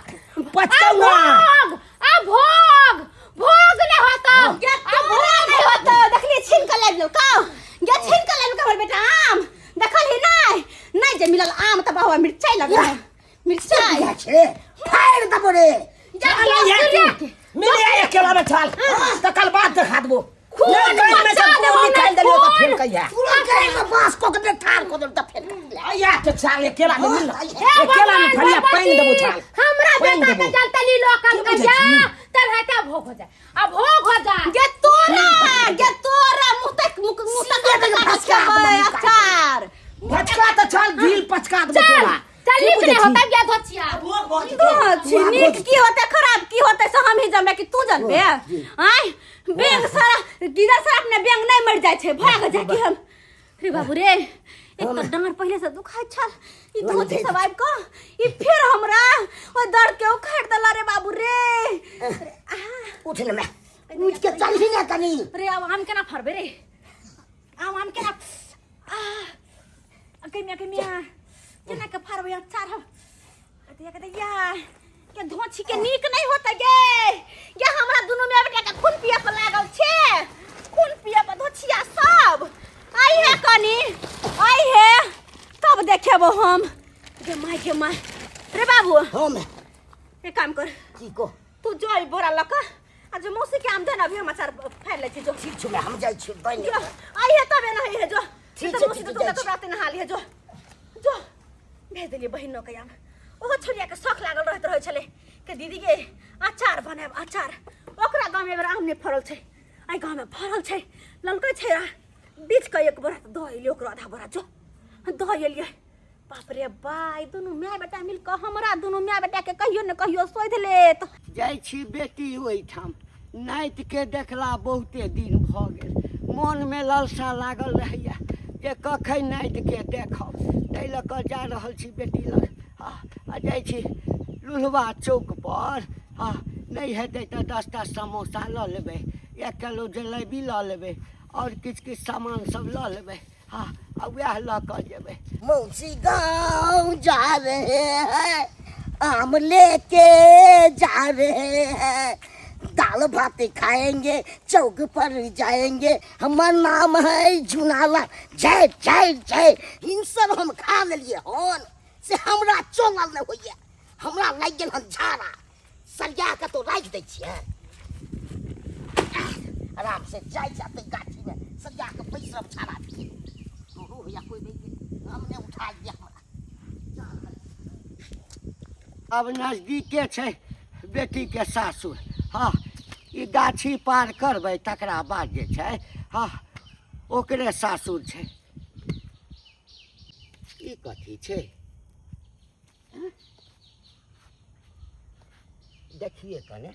पछतौ ना भोग आ भोग भोग नहीं होता गे तोरा नहीं होता देखली छीन के लाबि लेलकौ गे छीन के लाबि हमर बेटा आम देखल ही नहीं नहीं जे मिलल आम त बाबा मिरचाई लगल है मिरचाई क्या छै फाड़ देबो रे मिल आए अकेला में छाल त कल बाद देखा देबो खून नहीं कहीं में से बचा देबो खून निकाल ना, देलियो त खून। फिर कहिया पूरा गए में बांस को के ठार को देब त फेर आया के छाल अकेला में मिल हे अकेला में भगवान, फलिया पानी देबो भगवती, छाल हमरा पानि बेटा के देबो। जलतली लोकल की बुझै कहिया छी? तब हेता भोग हो जाए आ भोग हो जाए गे तोरा गे तोरा मुंह तक मुंह मुंह तक सीधे लगा के फसका खेबै देबो अचार पचका त छाल ढील पचका देबो चल तोरा चल की नीक बुझै नहीं छी? होता गया धोचिया तो छी नीक की होते खराब की होते से हम ही जानबे कि तू जानबे आय बैंक सारा गिरा सारा अपने बैंक नहीं मर जाय छै, भाग जाय कि हम। रे बाबू रे, एक तऽ डाँड़ पहिले से दुखाइ छल, ई धोती सब आबि कऽ ई फेर हमरा ओहि दर्द के उखाड़ि देला रे बाबू रे। अरे, आह, उठ ने मैं, उठ के चलही ने कनी। रे आब आम केना फड़बै रे, आम आम केना, आह, गै मिया, गै मिया, केना के फाड़बै अचार हम? दैया के दैया के धोछी के नीक नहीं होता गे। गे हमरा दुनू में बेटा के खून पिया पर लागल छे, खून पिया पर धोछिया सब। आई है कनी, आई है तब देखेबो हम। गे my, गे my. रे बाबू। हम एक काम कर। की को? तू जो आई बोरा लक आ जो मौसी के आमदन अभी हम अचार फाड़ ले छी जो। ठीक छु, हम जाइ छी बनि। जो आई है तबे नहीं है जो। ठीक तो छै, मौसी ठीक तो छै, जाइ तो छी। राते नहा लिहे जो। जो भेज देलियै बहिनो के आम। ओहो छोड़िया के शौक लागल रहैत रहै छलै के दीदी के अचार बनायब अचार। ओकरा गाँवमे एहिबेर आम नहि फड़ल छै, एहि गाँवमे फड़ल छै, ललकै छै आ बीच के एक बोरा दऽ एलियै, ओकरो आधा बोरा जो दऽ एलियै। बाप रे बा, ई दुनू माय बेटा मिल कऽ हमरा दुनू माय बेटा के कहियो ने कहियो शोधि लेत। जाइ छी बेटी ओहिठाम, नातिके देखला बहुते दिन भऽ गेल, मोनमे ललसा लागल रहैए जे कखन नातिके देखब, ताहि लऽ कऽ जा रहल छी बेटी लग। आ जाइ छी लुल्हवा चौकपर, हँ नहि हेतै तऽ 10टा समोसा लऽ लेबै, 1 किलो जलेबी लऽ लेबै, आओर किछु किछु सामान सब लऽ लेबै, हँ आ वएह लऽ कऽ जेबै। मौसी गाँव जा रहे हैं, आम लेके जा रहे हैं, दाल भात खाएंगे, चौक पर जाएंगे, हमर नाम है झुनाला। जय जय जय। इन सब हम खा लेलिए हन से हमरा चलल नहि होइए, हमरा लागि गेल हन झाड़ा। सरिया कऽ तो राखि दै छियै, आराम से जाइ छै गाछीमे सरिया कऽ बैसब झाड़ा पिए। तोरो होइया कोइ नहि गेल, हम नहि उठा लिअ हमरा। आब नजदीके छै बेटीके सासुर। हँ ई गाछी पार करबै तकरा बाद जे छै, हँ ओकरे सासुर छै। ई कथी छै? हँ? देखिए कने।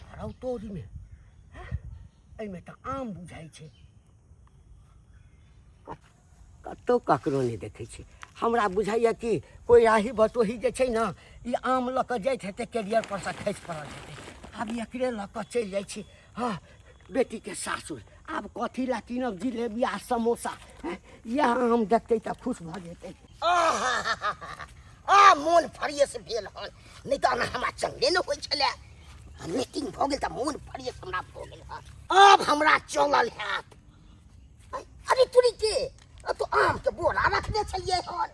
हरौ तोरीमे, हँ? एहिमे तऽ आम बुझाइ छै। कतहु ककरो नहि देखै छी। हमरा बुझाइए कि कोइ राही बटोही जे छै ने, ई आम लऽ कऽ जाइत हेतै, कैरियर पर सँ खसि पड़ल हेतै। आब एकरे लऽ कऽ चलि जाइ छी, हँ बेटीके सासुर। आब कथी लए कीनब जिलेबी आ समोसा, हँ? इएह आम देखतै तऽ खुश भऽ जेतै। आ मोन फ्रेश भेल हन, नहि तऽ एना हमरा चंगे नहि होइ छलै। मीटिंग भऽ गेल तऽ मोन फ्रेश हमरा भऽ गेल हन। आब हमरा चलल हैत। अरे तुरी के तो आम के बोरा रखने छलियै हन,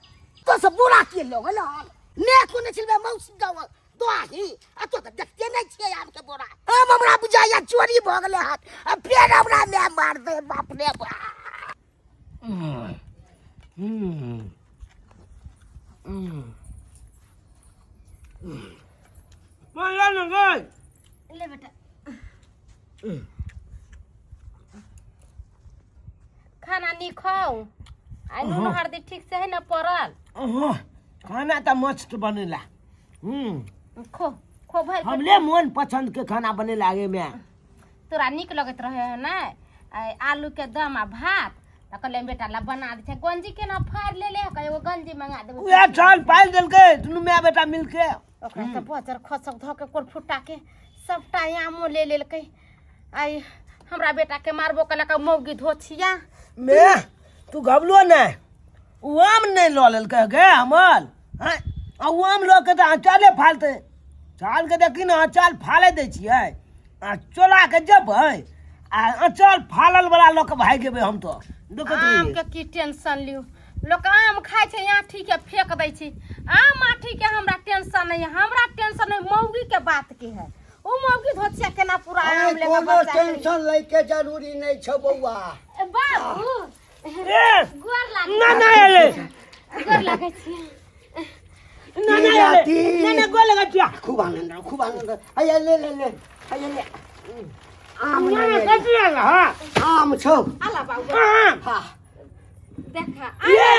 तो से बोरा के लऽ गेल हन? ने कोने छलबै मौसी गाँव दोही, आ तो तऽ देखते नहि छियै आम के बोरा। आम हमरा बुझाइया चोरी भऽ गेलै हन, आ फेर हमरा माय मार दे। बाप रे बाप। ले बेटा। खाना नीक खाउ, आ नून हरदी ठीक से है ना पड़ल? अहाँ, खाना तऽ मस्त बनेला। खो खो भरि पेट। हमले मन पसंद के खाना बने लागे में। तोरा नीक लगैत रहे है ने आलू के दम आ भात, तऽ कहलियै बेटा ला बना दै छै। गंजी केना फाड़ि लेले है? एगो गंजी मंगा देबै। उएह चाल पालि देलकै दुनू माय बेटा मिलके। ओकरा तऽ बजर खसक धऽ के कोर फुट्टा के सबटा आमो ले लेलकै। आइ हमरा बेटा के मारबो केलक मौगी धोछिया। मे तू घबलो नहि, ओ आम नहि लऽ लेलकै गे हमर? हँ, आ ओ आम लऽ के तऽ अचारे फालतै। चाल के देखी ने, अचार फाले दै छियै आ चोरा के जेबै आ अचार फालल वाला लऽ के भागि जेबै हम। तऽ देखैत आम रहियै। के की टेंशन लियौ, लोक आम खाइ छै आँठी के फेंक दै छै। आम आँठी के हमरा टेंशन नहीं है, हमरा टेंशन है मौगी के बात के है। ओ मौगी धोतिया केना पूरा आम लेके कोनो बच्चा के- टेंशन लैके जरूरी नहि छौ बौआ। ए, बाबू ए गोर लागे। ना ना एलै। गोर लागे छी। ना ना एलै। ना ना गोर लगा छिया। खूब आनंद रहो, खूब आनंद रहो। हैया ले ले ले, हैया ले आम। ना ले ना ले। कथी आएल? हाँ आम छौ। आला बाबू। आम। हाँ देखा। ये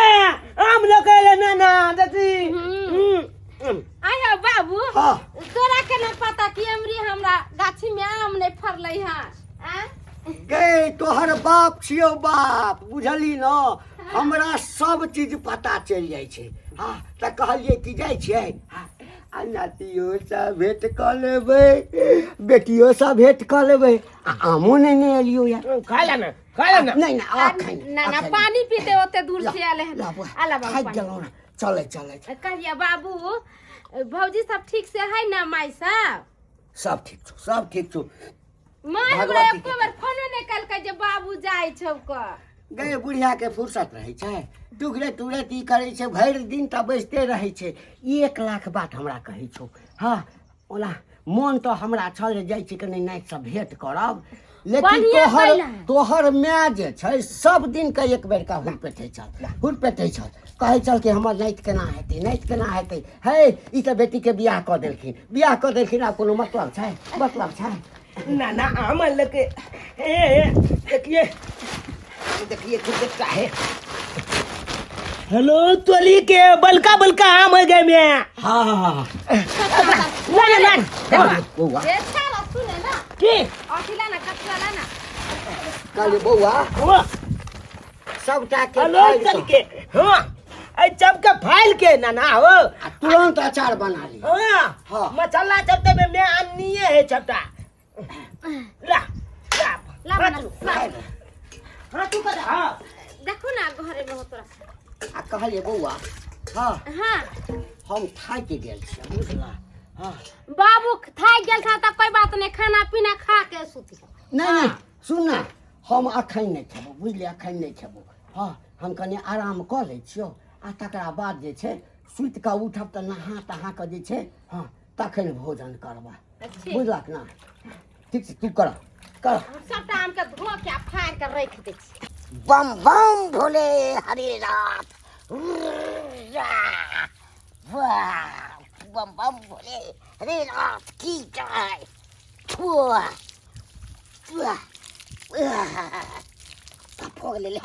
आम लऽ के एलै। ना ना देखी। आयो बाबू। हाँ। तोरा के ना पता कि अमरी हमरा गाछी में आम नहीं फरलै हन आ? गे तोहर बाप छियौ बाप, बुझली न? हमरा सब चीज पता चलि जाइ छै। हँ, तऽ कहलियै कि जाइ छियै। हँ, आ नातियोसँ भेँट कऽ लेबै, बेटियोसँ भेँट कऽ लेबै, आ आमो नेने एलियौ या। खा ले ना, खा ले ना। नहि नहि, अखन ना ना, अखन। पानी पीते ओते दूर से आले हन। ला बौआ, आला बाबू थाकि पानी। गेलहुँ ने। चलै चलै। कहिया बाबू, भौजी सब ठीक से है ना? माय सब? सब ठीक छौ, सब ठीक छौ। माय हमरा भगवती एको बेर फोनो नहि केलकै जे बाबू जाइ छौ क। गए बुढ़िया के फुर्सत रहै छै? टुकड़े टुकड़े ई करै छै, भरि दिन तऽ बैसते रहै छै। 1 लाख बात हमरा कहै छौ। हँ, ओना मोन तऽ हमरा छल जे जाइ छी कनि नातिसँ भेँट करब, लेकिन बढ़िआँ तोहर कयला। तोहर माय जे छै, सब दिन के एक बेर का हुरपेटै छल, हुरपेटै छल, कहै छल कि हमर नाति केना हेतै, नाति केना हेतै। हे, ई तऽ बेटीके बियाह कऽ देलखिन, बियाह कऽ देलखिन, आब कोनो मतलब छै? मतलब छै? ना ना, आम लेके ए ए, देखिए देखिए कितना है। हेलो, तोली के बलका बलका आम है गए में। हाँ हाँ हाँ। ना ना ना। बौआ। ए सारा सुने ना। की? अथी ला ना, कचरा ला ना। कहलियै बौआ, हाँ। सबटा के हेलो फाड़ि चल कऽ के, हाँ, ऐ चमके फाइल के ना ना हो। आ तुरंत अचार बना ली। हाँ। हाँ। मसाला चपटे में मैं आनी है चपटा। ला ला। ला बना, ला। हाँ, तू कर, हाँ। देखो ना, घरे में हो तोरा। आ कहलियै बौआ, हाँ। हाँ। हम थाकि गेल छियै, बुझला? हाँ। बाबू थाक गेल था तऽ कोई बात नहीं, खाना पीना खा के सुती। नहि नहि, सुन ना, हम अखन नहि खेबो, बुझलियै? अखन नहि खेबो। हाँ, हम कनि आराम कऽ लै छियौ, आ तकरा बाद जे छै सुति कऽ उठब तऽ नहा तहा कऽ जे छै, हाँ, तखन भोजन करबा। ठीक। बुझलक ना? ठीक छै, तू कर कर। हम सबटा आम के धो के आ फाड़ के रख दै छी। बम बम भोले, हरे नाथ, वाह, बम बम भोले हरे नाथ की जय। वाह वाह वाह, भऽ गेलै। ले,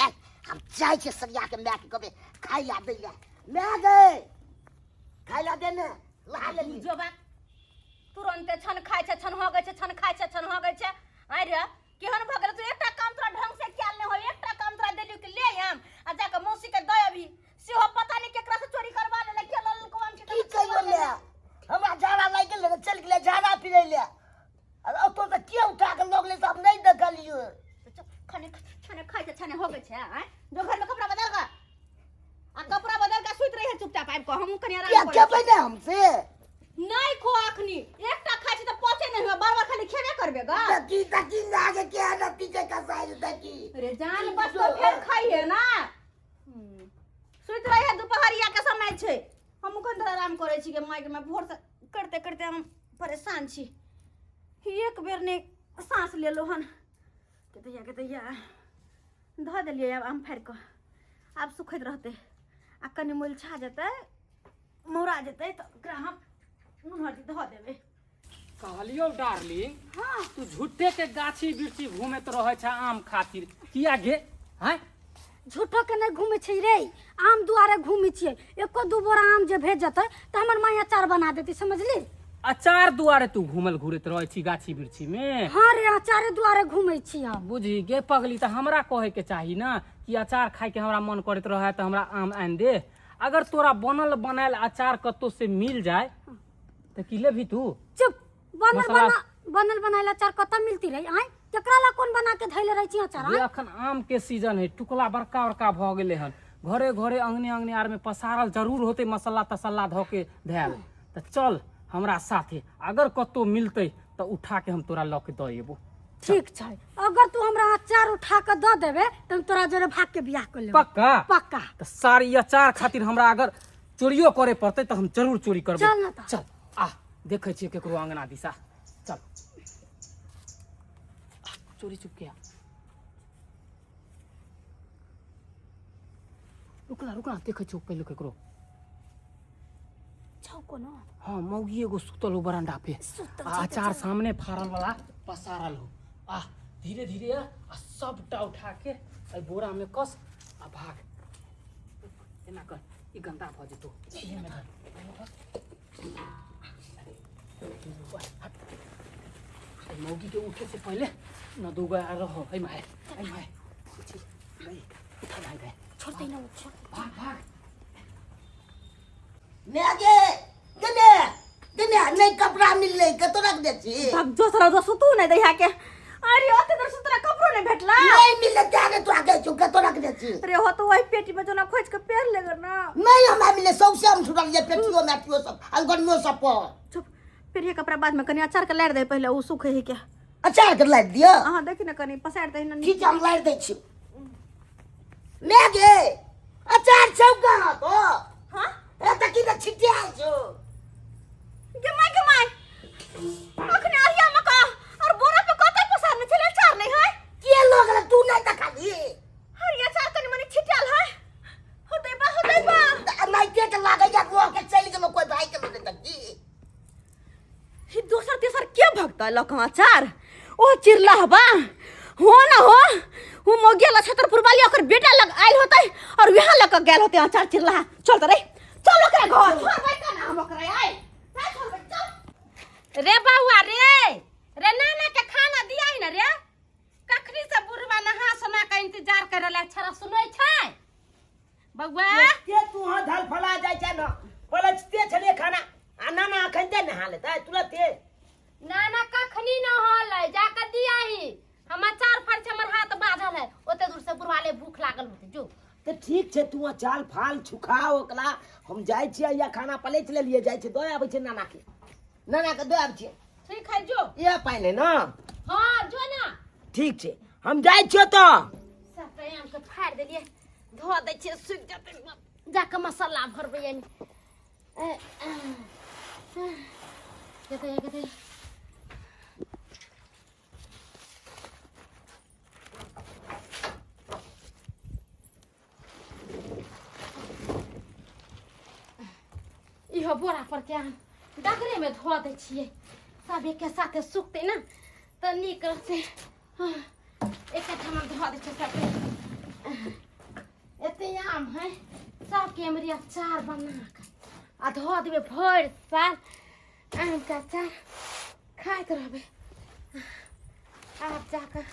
हम जाइ छियै सरिया के मायके कहबै खाइ ला दै ला। माय गे, खाइ ला दे ने, ला लेली। जो बात तुरंते छन खाइ छै, छन हगै छै, छन खाइ छै, छन हगै छै। आइ रे, केहन भऽ गेल तू? एकटा काम तोरा ढंग से कयल नहि होय। एकटा काम तोरा देलियौ कि ले आम आ जाके मौसी के दऽ अभी, सेहो पता नहि केकरा से चोरी करवा लेले, के लऽ लेलको आम के। की कहियो ले, हमरा झाड़ा लागि गेल रहै, चलि गेलै झाड़ा फिरै ले, आ ओतऽ से के उठा के लऽ गेलै से हम नहि देखलियै। खाने छने खाइ छै, छने हगै छै। आँय, जो घर में कपड़ा बदल कऽ, आ कपड़ा बदल कऽ सुति रही है चुपचाप आबि कऽ, हमहूँ कनि आराम किया? करै छी। खेबै ने हमसे? नहि खो, अखनी एकटा खाइ छी तऽ पचे नहि हुए, बार बार खाली खेबे करबे गा। देखी देखी, लागे के नती के कसाई, देखी। अरे जान बस तो फेर खाइ है ना। सुति रही है, दुपहरिया के समय छै। हम कखन धरि आराम करै छी गे माइक में? भोर से करते करते हम परेशान छी, एक बेर नहि साँस लेलो हन। के दैया, के दैया, धऽ देलियै। आब आम फाड़ि कऽ आब सुखैत रहतै, आ कनि मुलछा जेतै, मौरा जेतै तऽ ओकरा हम नून हल्दी धऽ देबै। कहलियौ डार्लिंग। हाँ। तू झूठे के गाछी बिरछी घूमैत रहै छै आम खातिर, किया गे हैं? झूठो के नहीं घूमे छी रे, आम दुआरे घूमे छियै। एको दू बोरा आम जे भेज जेतै तऽ हमर माय अचार बना देती, समझली? अचार दुआरे तू घूमल घुरैत रहै छी गाछी बिरछी में? हाँ रे, अचारे दुआरे घूमे छी हम। बुझी गे पगली, तऽ हमरा कहै के चाही ना कि अचार खाय के हमरा मन करैत रहै तऽ हमरा आम आनि दे। अगर तोरा बनल बनायल अचार कतौ से मिल जाय तऽ की लेबही तू? चुप, बनल मसाला- बना बनल बनायल अचार कतऽ मिलती रही? आँय, केकरा ला कोन बना के धैले रहै छी अचार? ये आँय? अखन आम के सीजन है, टुकला बड़का बड़का भऽ गेलै हन, घरे घरे अंगने अंगने आर में पसारल जरूर होतै मसाला तसल्ला धऽ के धयल। तऽ चल हमरा साथे, अगर कतौ मिलतै तऽ उठा के हम तोरा लऽ के दऽ एबो। ठीक छै, अगर तू हमरा अचार उठा के दऽ देबे तऽ हम तोरा जरे भाग के बियाह कर लेबै। पक्का? पक्का। तऽ सारी अचार खातिर हमरा अगर चोरियो करे पड़तै तऽ हम जरूर चोरी करबै। चल ना तऽ। चल आ, देखै छियै केकरो अंगना दिशा। चल आ, चोरी चुपके आ। रुकना रुकना, देखै छियौ पहिले केकरो। छौ कोनो? हाँ, मौगी एगो सुतल हो बरामदा पे। सुतल आ छै तऽ अचार चल। सामने फाड़ल वाला पसारल हो। आ धीरे धीरे आ, आ सबटा उठा के एहि बोरा में कस आ भाग। एना कर, ई गंदा भऽ जेतौ। एहिमे धर, एहिमे धर। मौगी के उठे से पहले न दूगो आ रहो। ऐ my, ऐ my, उठा भाई भाई। छोड़ते ना, छोड़। भाग भाग। मैं गे गने गने नहीं कपड़ा मिललै, कतौ रख दे छी। भाग जो सारा जो सुतू नहीं दैहा के। अरे ओते तर सुतरा कपड़ो नहीं भेटला। नहीं मिललै तें ने तोरा कहै छौ, कतौ रख दे छी। अरे हो तो वही पेटी में जो ना खोज के पेर लेगर ना। नहीं हमरा मिललै, सौंसे हम छुटलियै, पेटियो मैटियो सब अलगनियो सब पर। चुप, पेरिए कपड़ा बाद में, कनी अचार के लारि दे पहले, उ सूखे है के। अचार के लारि दिअ? अहाँ देखी ना, कनी पसारि दे ना। ठीक छै, हम लारि दै छी। मैं गे अचार छौ कहाँ तो? हाँ। ए तऽ की तऽ छिटियाल छौ। गे my, गे my, अखने अरिया में का और बोरा पे कते पसारने छले, अचार नहीं है। के लऽ गेलै? तू नहि देखली? अरे अचार कनी मनी छिटियाल है। होतै बा, होतै बा। नाइटे के लागैया लऽ के चलि गेलो कोइ भाइ गेलो नहि तऽ की। ही दोसर तेसर के भगता लक अचार? ओ चिरलाहबा हो ना हो, उ मोगिया ला छतरपुर वाली ओकर बेटा लग आइल होतै और वहां लक गेल होतै अचार चिरलाहा। चल त रे, चल ओकरा घर छोड़बै का ना हम ओकरा। आइ ना छोड़बै, चल रे बउआ रे, रे नाना के खाना दिया ही ना रे। कखनी से बुढ़वा नहा सोना के इंतजार कर रहला छरा। सुनै छै बउआ? के तू हाँ धल फला जाइ छै न, पलचते छलियै खाना आ नाना अखन ते नहा लेतै तुरते। नाना कखनी न होलै, जाके दिया ही। हम अचार फड़ छै, हमर हाथ बाझल है। ओते दूर से बुढ़वा ले भूख लागल होतै, जो। तऽ ठीक छै, तू अचार फाल छुखा ओकरा, हम जाइ छियै या खाना पलटि लेलियै, जाइ छियै दऽ आबै छियै नाना के, नाना के दऽ आबै छियै। ठीक है, जो। इएह पानि है ना? हाँ, जो ना। ठीक छै, हम जाइ छियौ। तऽ सबटा आम के फाड़ि देलियै, धो दै छियै, सुखि जेतै। जाके मसाला भरबै एहिमे। कतै कतै इहो बोरा पर के आम डगरे में धो दै छियै, सब एके साथे सुखतै ने तऽ नीक रहतै। हाँ, एके ठाम धो दै छियै सबके। एते आम है, सबके एमरी अचार बना कऽ आ धो देबै, भरि साल आमके अचार खाइत रहबै। आब जाकऽ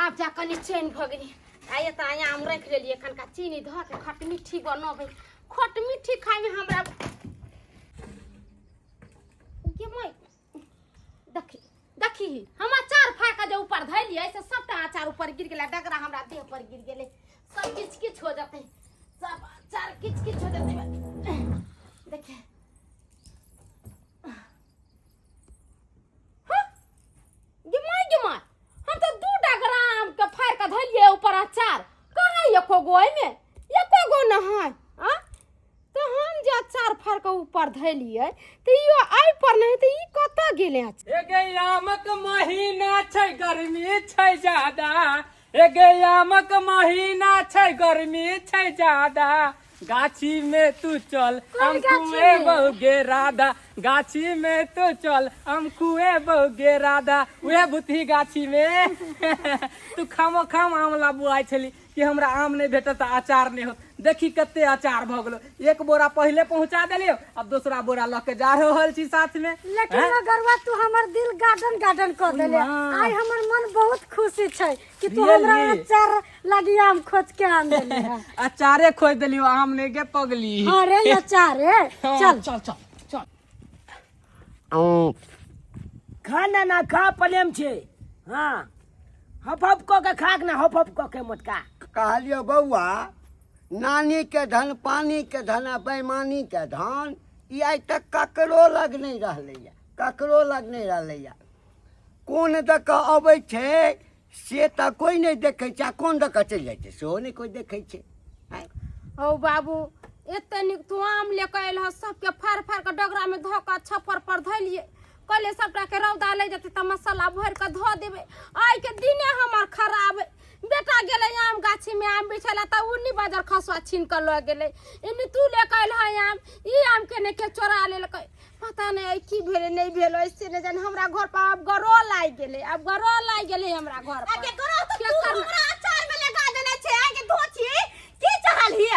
आब जा कनि चैन भऽ गेली। आ एतऽ आम राखि लेलियै, कनिका चीनी धऽ के खट मिट्ठी बनबै। खट मिट्ठी खायमे हमरा गे माय। देखी देखी, हम अचार फाड़ के जे ऊपर धैलियै से सबटा अचार ऊपर गिर गेलै, डगरा हमरा देह पर गिर गेलै। सब किछ किछ हो जेतै, सब अचार किछ किछ हो जेतै। देखिए गे my, गे my, हम तऽ दू डगरा आम के फाड़ के धैलियै ऊपर, अचार कहाँ? एको गो एहिमे एको गो न है। आ तऽ हम जे अचार फाड़ के ऊपर धैलियै तऽ इहो आइ पर नहि तऽ ई कतऽ गेलै अचार? एगे आमक महीना छै, गर्मी छै ज्यादा। एगे आमक महीना छै, गर्मी छै ज्यादा। गाछी में तू चल, हम खुएबौ गे राधा। गाछी में तू चल, हम खुएबौ गे राधा। उहे भूतही गाछी में तू खामो खाम आम ला बुआइ छली कि हमरा आम नहि भेटत तऽ अचार नहि होत। देखी कते अचार भऽ गेलो। एक बोरा पहिले पहुंचा देलियो, अब दोसरा बोरा लऽ के जा रहल छी साथ में। लेकिन हैं? गरुआ, तू हमर दिल गार्डन गार्डन कर देले। वाह। आइ हमर मन बहुत खुशी छै कि तू Really? हमरा अचार लागी आम खोज के आन देले है। अचारे खोज देलियो, आम नहि गे पगली। हाँ रे, अचारे। हाँ, चल चल चल चल। खाना ना खा, प्रेम छै। हाँ, हफ हफ कऽ के खाक ना, हफ हफ कऽ के मोटका। कहलियो बौआ, नानी के धन, पानी के धन आ बेईमानी के धन ई आइ तक ककरो लग नहि रहलैया, ककरो लग नहि रहलैया। कोन दऽ कऽ अबै छै से तऽ कोइ नहि देखै छै, आ कोन दऽ कऽ चलि जाइ छै सेहो नहि कोइ देखै छै। आँय? हौ बाबू, एते नीक तू आम ले के एलह, सबके फाड़ फाड़ के डगरा में धऽ के छप्पर पर धैलियै। कहलियै सबटा के रौदा लागि जेतै तऽ मसाला भरि के धऽ देबै। आइ के दिने हमर खराब है। बेटा गेलै आम गाछी में आम बिछै ला तऽ उन्नी बाजार खसुआ छीन के लऽ गेलै। इन्नी तू ले के एलह आम, ई आम के ने के चोरा लेलकै, पता नहि आइ की भेलै नहि भेलै से नहि जानि। हमरा घर पर आब गरो लागि गेलै, आब गरो लागि गेलै हमरा घर पर। आगे गरो तऽ तू केकर हमरा अचार में लगा देने छै। आगे धोची की चाहल हिय?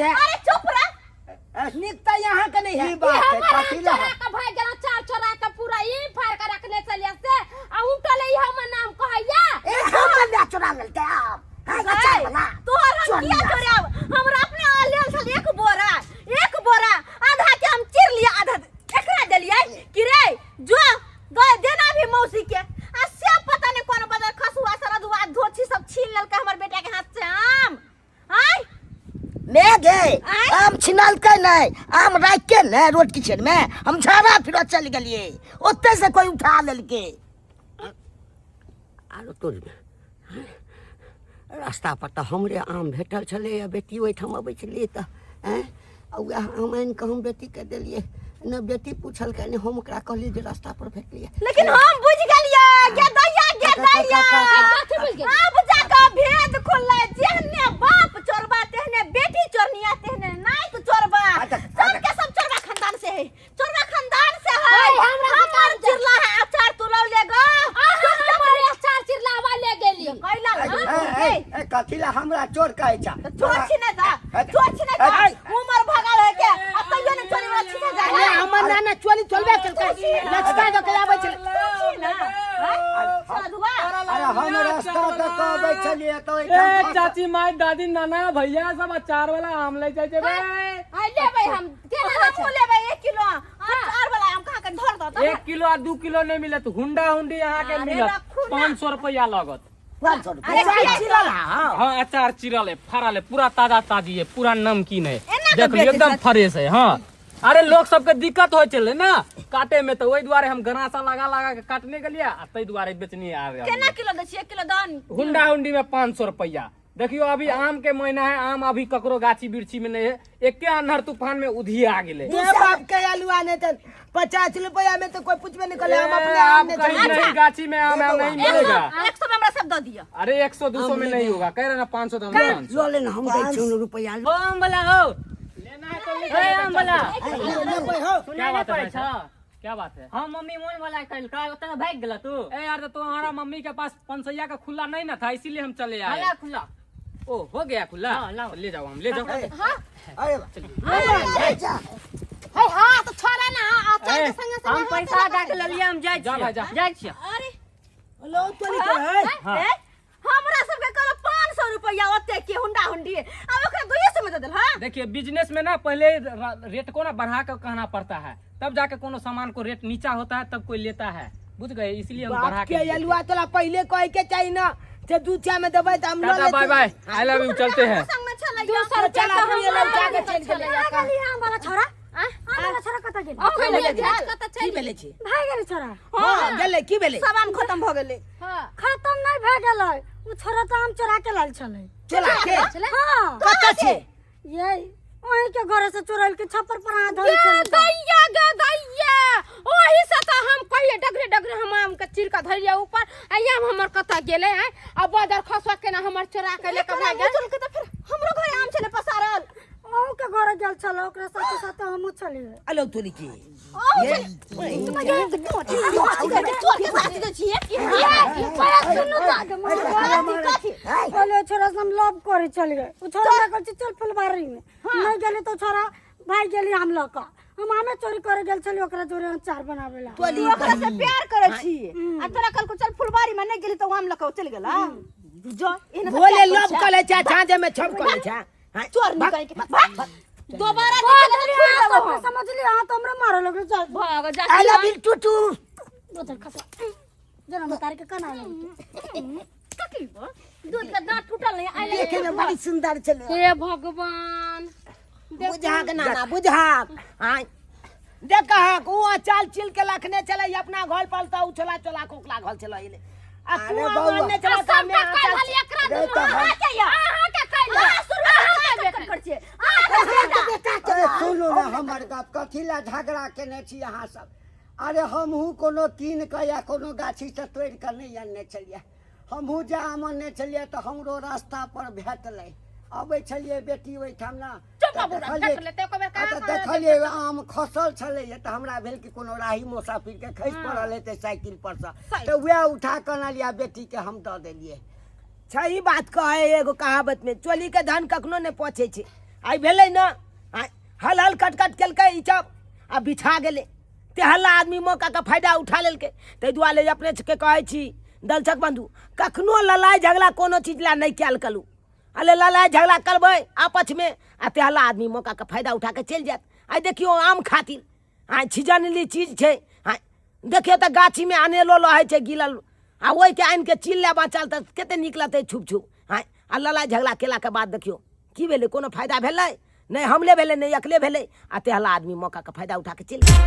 है। अरे चुप रह। नीक तऽ यहाँ के नहीं है। की बात है? हमर आम कथी ला चोरा के भाग गेल, अचार चोरा के पूरा ई फाड़ के रखने चलिए से आ उठल ई हमर नाम कहैया। ए हमर माय चोरा लेलकै आम। हाय अचार वाला। तोहर हम किया चोराब? हमरा अपने आलेल छल एक बोरा, एक बोरा आधा के हम चिर लिया, आधा एकरा देलियै कि रे जो गए देना भी मौसी के, आ से पता नहीं कोन बदल खसुआ सरदुआ धोछी सब छीन लेलकै हमर बेटा के हाथ से आम। आय ने गे आँय? आम छिनलकै नहीं, आम राखि के ने रोड किचन में हम झाड़ा फिरो चल गेलिए, ओते से कोई उठा लेलकै। आरो तोर रास्ता पर तऽ हमरे आम भेटल छलैए, बेटी ओहिठाम अबै छलियै तऽ आँय, आ उएह आम आनि कऽ हम बेटीके देलियै ने, बेटी पुछलकै ने, हम ओकरा कहलियै जे रास्ता पर भेटलियै। लेकिन हम बुझ गेलियै गे दैया, गे दैया। कथी बुझि गेलियै? आब जाकऽ भेद खुललै, जेहने बाप चोरबा तेहने बेटी चोरनिया तेहने नाइत चोरबा, अच्छा, सबके सब चोरबा खानदान से है, चोरबा खानदान से है। है, हमरा हमर चिरला है अचार तू लौ ले गो। अहाँ हमर अचार चिरलावा ले गेली। कैला ए, ए, ए, कथी ला हमरा चोर कहै छा? चोर छिने जा, चोर छिने जा, उमर भगल है के आ तैयो ने चोरी वाला छिने जा। अरे हमर नाना चोरी चलबे केलकै, लचका दऽ के आबै छलै। साधुआ अरे हम रास्ता दऽ कऽ अबै छलियै तऽ ए ओहिठाम खसल। चाची माय दादी नाना भैया सब अचार वाला आम ले जाइ छै बे। आइ लेबै हम केना दै छै? हमहूँ लेबै 1 किलो अचार वाला आम, कहाँ के धर दऽ। 1 किलो आ 2 किलो नहीं मिलत, हुंडा हुंडी यहाँ के अरे मिलत। रखू ना। 500 रुपया लागत। 500 रुपया। अचार चिरल हाँ। हाँ अचार चिरल है, फरल है, पूरा ताजा ताजी है, पूरा नमकीन है, एना के देख लियो बेचै एकदम फ्रेश है। हाँ अरे लोग सबके दिक्कत होइ छलै ना काटे में, तऽ ओहि दुआरे हम गनासा लगा लगा के काटने गेलियै आ ताहि दुआरे बेचनी आ रहल। केना किलो दै छियै? 1 किलो दन। हुंडा हुंडी में 500 रुपया। देखियो अभी आम के महीना है, आम अभी ककरो गाछी वृक्षी में नहीं है, एके अन्हर तूफान में उधिया गेलै। ये बाप के आलुआ नहीं तो 50 रुपया में तो कोई पूछबे नहीं करे, हम अपने ए, आम आप नहीं कहीं चले। नहीं गाछी में आम है नहीं मिलेगा। 100 में हमरा सब दऽ दिअ। अरे 100 200 में नहीं होगा, कह रहे ना 500 तो हम 500। लऽ ले ने, हम दै छियौ रुपैआ। हो आम वाला हो। लेना है तो ले हे आम वाला। क्या बात है भाई साहब? क्या बात है? हम मम्मी मोन वाला कल ओतऽ भागि गेल तू। ए यार तो तुम्हारा मम्मी के पास पंसैया का खुला नहीं ना था, इसीलिए हम चले आए। हला खुला। ओ हो गया खुला। हाँ, लाओ। ले जाओ, हम ले जाओ। अरे हे हाँ तो छोड़ा ना अचार के संगे संगे हम हाथ पैसा लगा दऽ के लेलियै, हम जाइ जा भाई, जा। छियै, जाइ छियै। अरे लो तो नहीं है। हाँ। ए, हमरा सबके कहल 500 रुपया ओते के हुंडा हुंडी, अब ओकरा 200 में दे देल। हां देखिए बिजनेस में ना पहले रेट को ना बढ़ा कर कहना पड़ता है, तब जाके कोनो सामान को रेट नीचा होता है तब कोई लेता है, बुझ गए? इसलिए हम बढ़ा बाप के के दिए। आलुआ तोला पहले कहे के चाहिए ना जे दू चा में देबै तऽ हम लऽ टाटा बाय लेतियै। बाय, I love you, चलते हैं। संग में छलै। 200 रुपया चल, तऽ अपने हमरा लौटा के चलि गेलै। कहाँ गेली आम वाला छोरा? आम वाला छोरा कतऽ गेल? अखन ये भेज कतऽ की चलि भेलै छै? भागि गेलै छोरा। हाँ गेलै, की भेलै? सब आम खत्म भऽ गेलै। हां खत्म नहि भए गेलै, ओ छोरा तऽ आम चोरा के लायल छलै। चोरा के? हाँ। कतऽ छै? ये ओही के घरे से चोरल के छप्पर पर हाथ धोइ गे छलै। दैया गे दैया, ओही से तऽ हम कहिए डगरे डगरे हम आम के चीर के धरिए ऊपर, आ ई आम हमर कतऽ गेलै? हैं आ बदर खसुआ केना हमर चोरा के लेके भागि गेल? चल के तऽ फिर हमरो घरे आम छलै पसारल। अहूँ के घरे गेल छलै, ओकरा साथे साथे हमहूँ छलियै। अलो तोरी के। चोर के साथ दै छियै। सुनू तऽ कहलियै छोरा से हम लव करै छलियै, ओ छोरा हमरा कहै छै चल फुलबाड़ी में, नहि गेली तऽ छोरा भागि गेली आम लऽ कऽ। हम आमे चोरी करे गेल छलियै ओकरा जोरे अचार बनाबे ला। तू ओकरा से प्यार करै छी आ तोरा कहलको चल फुलबाड़ी में, नहीं गेली तऽ आम लऽ कऽ चलि गेला। जो एहने से भोले प्यार करै लव छै। करै छै, छाँझे में छप करै छै। हाँ, चोर निकल के भाग, दोबारा निकल के छोड़ देबो हम। समझली? हाँ तऽ हमरा मारे लगलो, चल। भाग जा। I love you टूटू। उधर खसा जनम तारीख के कना कथी बा? दूध के दांत टूटल नहीं आइले। देखे में बड़ी सुंदर छलै। हे भगवान। बुझाक नाना बुझाक। हाँ देख ओ अचाल चिल के लखने चले अपना घर पर तऽ उ छोला चोला कोकला घर चले अइले आ तू अरे आम बौआ। आनने चला आ तऽ हमे सबटा अचार कैल हल एकरा रे दुनू तऽ हम- अहाँके या अहाँके कैल अहाँके कर छियै अहाँके बेटा। अरे सुनू ने हमर गप, कथी लए झगड़ा केने छी अहाँ सब? अरे हमहूँ कोनो कीन कऽ या कोनो गाछीसँ तोड़ि कऽ नहि अनने छलियै। हमहूँ जे आम अनने छलियै तऽ हमरो रास्ता पर भेटलै, अबै छलियै बेटी ओहिठाम ने चुप तऽ बाबू, देखलियै देख लेतै, एको बेर आ कहाँ तऽ देखलियै आम खसल छलैए तऽ हमरा भेल कि कोनो राही मोसाफिरके खसि पड़ल हेतै साइकिल परसँ, तऽ वएह उठा कऽ अनलियै, बेटीके हम दऽ देलियै। सही बात कहे एगो कहावत में, चोली के धन कखनो नहीं पहुंचे छे। आइ भेलै ने, आइ हल हल कट कट केलकै ई सब आ बिछा गेलै। तेहला आदमी मौकाके फायदा उठा लेलकै। ताहि दुआरे अपने सबके कहै छी दर्शक बन्धु, कखनो लड़ाइ झगड़ा कोनो चीज लए नहि कयल करू। अरे लड़ाइ झगड़ा करबै आपसमे आ तेहला आदमी मौकाके फायदा उठा कऽ चलि जायत। आइ देखियौ आम खातिर आइ छिजनली चीज छै, आइ देखियौ तऽ गाछीमे अनेलो रहै छै गिलल, आ ओहिके आनि कऽ चील लए बचल तऽ कते नीक लगतै छुप छुप। आँय, आ लड़ाइ झगड़ा केलाके बाद देखियौ की भेलै, कोनो फायदा भेलै नहि, हमले भेलै नहि अकले भेलै, आ तेहला आदमी मौकाके फायदा उठा कऽ चलि गेलै।